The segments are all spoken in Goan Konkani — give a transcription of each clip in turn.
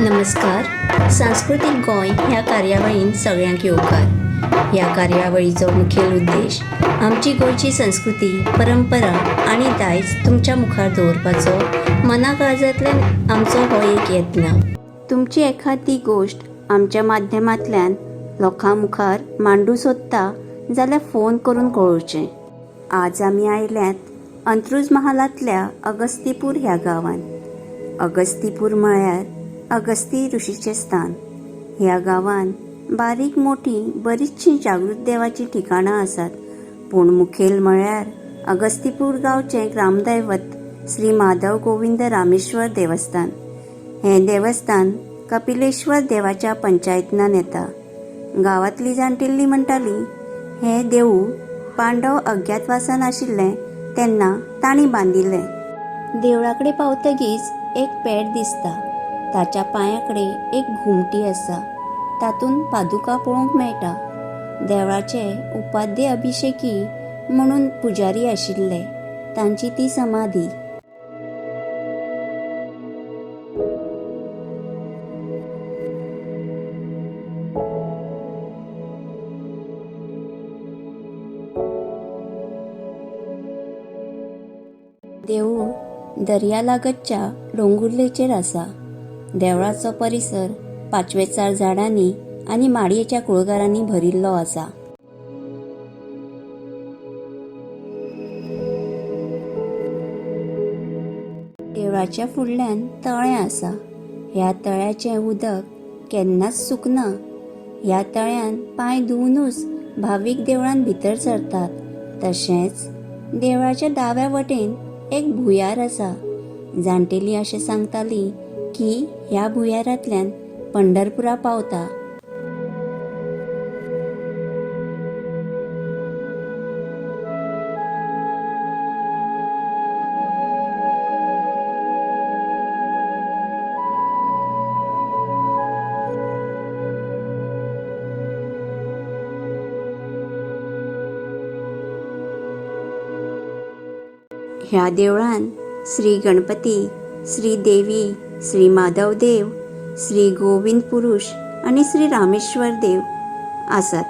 नमस्कार. सांस्कृतीक गोंय ह्या कार्यावळीन सगळ्यांक येवकार. ह्या कार्यावळीचो मुखेल उद्देश आमची गोंयची संस्कृती, परंपरा आनी दायज तुमच्या मुखार दवरपाचो मना काळजांतल्यान आमचो हो एक यत्न. तुमची एखादी गोश्ट आमच्या माध्यमांतल्यान लोकां मुखार मांडू सोदता जाल्यार फोन करून कळोवचें. आज आमी आयल्यात अंत्रुज महालांतल्या अगस्तीपूर ह्या गांवांत. अगस्तीपूर म्हळ्यार अगस्ती ऋषीचें स्थान. ह्या गांवांत बारीक मोठी बरीचशीं जागृत देवाचीं ठिकाणां आसात, पूण मुखेल म्हळ्यार अगस्तीपूर गांवचें ग्रामदैवत श्री माधव गोविंद रामेश्वर देवस्थान. हें देवस्थान कपिलेश्वर देवाच्या पंचायतनान येता. गांवांतलीं जाणटेल्लीं म्हणटालीं, हें देवूळ पांडव अज्ञातवासान आशिल्ले तेन्ना तांणी बांदिल्लें. देवळा कडेन पावतगीच एक पेड दिसता. ताच्या पांया कडेन एक घुमटी आसा. तातूंत पादुका पळोवंक मेळटा. देवळाचे उपाध्ये अभिषेकी म्हणून पुजारी आशिल्ले, तांची ती समाधी. देवूळ दर्या लागतच्या दोंगुल्लेचेर आसा. देवळाचो परिसर पाचवेचार झाडांनी आनी माडयेच्या कुळगरांनी भरिल्लो आसा. देवळाच्या फुडल्यान तळें आसा. ह्या तळ्याचें उदक केन्नाच सुकना. ह्या तळ्यान पांय धुवनूच भावीक देवळान भितर सरतात. तशेंच देवळाच्या दाव्या वटेन एक भुंयार आसा. जाणटेलीं अशें सांगतालीं की ह्या भुंयारांतल्यान पंढरपुरा पावता. ह्या देवळान श्री गणपती, श्री देवी, श्री माधव देव, श्री गोविंद पुरुष आनी श्री रामेश्वर देव आसात.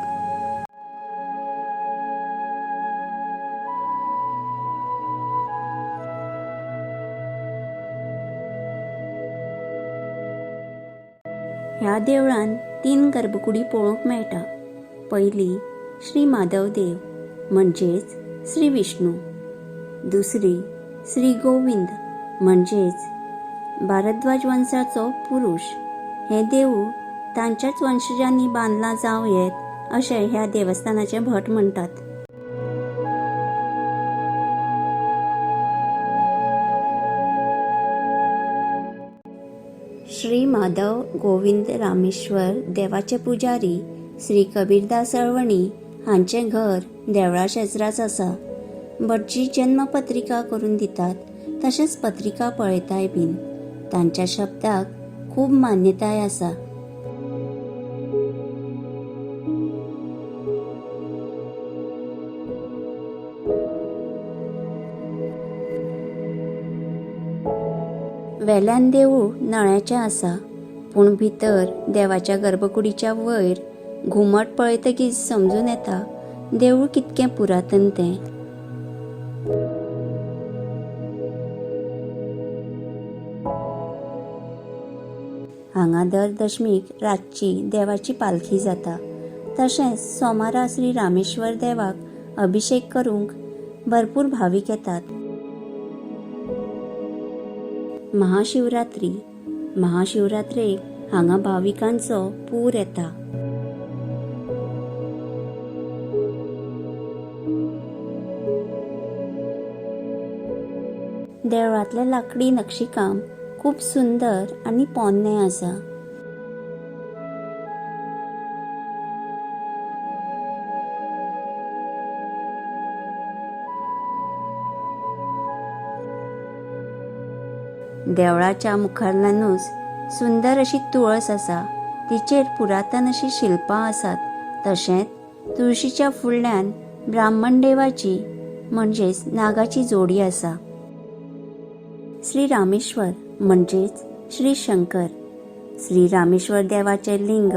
ह्या देवळान 3 गर्भकुडी पळोवंक मेळटा. पयली श्री माधव देव म्हणजेच श्री विष्णू, दुसरी श्री गोविंद म्हणजेच भारद्वाज वंशाचो पुरुष. हें देवूळ तांच्याच वंशजांनी बांदलां जावं येत अशें ह्या देवस्थानाचे भट म्हणटात. श्री माधव गोविंद रामेश्वर देवाचे पुजारी श्री कबीरदास अळवणी हांचें घर देवळा शेजराच आसा. भटजी जन्मपत्रिका करून दितात, तशेंच पत्रिका पळयताय बीन. तांच्या शब्दाक खूब मान्यताय आसा. वेल्यान देवूळ नळ्याचें आसा, पूण भितर देवाच्या गर्भकुडीच्या वयर घुमट पळयतकीच समजून येता देवूळ कितकें पुरातन तें. हांगा दर दशमीक रातची देवाची पालखी जाता. तशेंच सोमारा श्री रामेश्वर देवाक अभिषेक करूंक भरपूर भावीक येतात. महाशिवरात्री. महाशिवरात्रेक हांगा भाविकांचो पूर येता. देवळांतलें लाकडी नक्षीकाम खूब सुंदर आनी पोन्नें आसा. देवळाच्या मुखारल्यानूच सुंदर अशी तुळस आसा. तिचेर पुरातन अशी शिल्पां आसात. तशेंच तुळशीच्या फुडल्यान ब्राह्मण देवाची म्हणजेच नागाची जोडी आसा. श्री रामेश्वर म्हणजेच श्री शंकर. श्री रामेश्वर देवाचें लिंग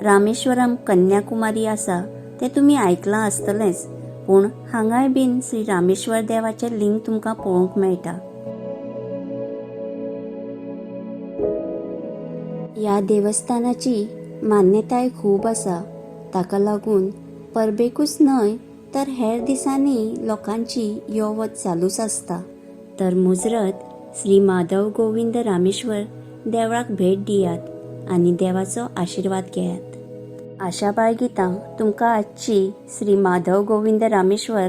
रामेश्वरम कन्याकुमारी आसा तें तुमी आयकलां आसतलेंच, पूण हांगाय बीन श्री रामेश्वर देवाचें लिंग तुमकां पळोवंक मेळटा. ह्या देवस्थानाची मान्यताय खूब आसा. ताका लागून परबेकूच न्हय तर हेर दिसांनी लोकांची यो वच चालूच आसता. तर मुजरत श्री माधव गोविंद रामेश्वर देवळाक भेट दियात आनी देवाचो आशिर्वाद घेयात. आशा बाळगितां तुमकां आजची श्री माधव गोविंद रामेश्वर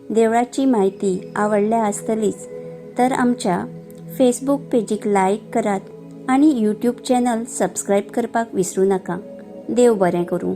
देवळाची म्हायती आवडल्या आसतलीच. तर आमच्या फेसबूक पेजीक लायक करात आनी यूट्यूब चॅनल सबस्क्रायब करपाक विसरूं नाका. देव बरें करूं.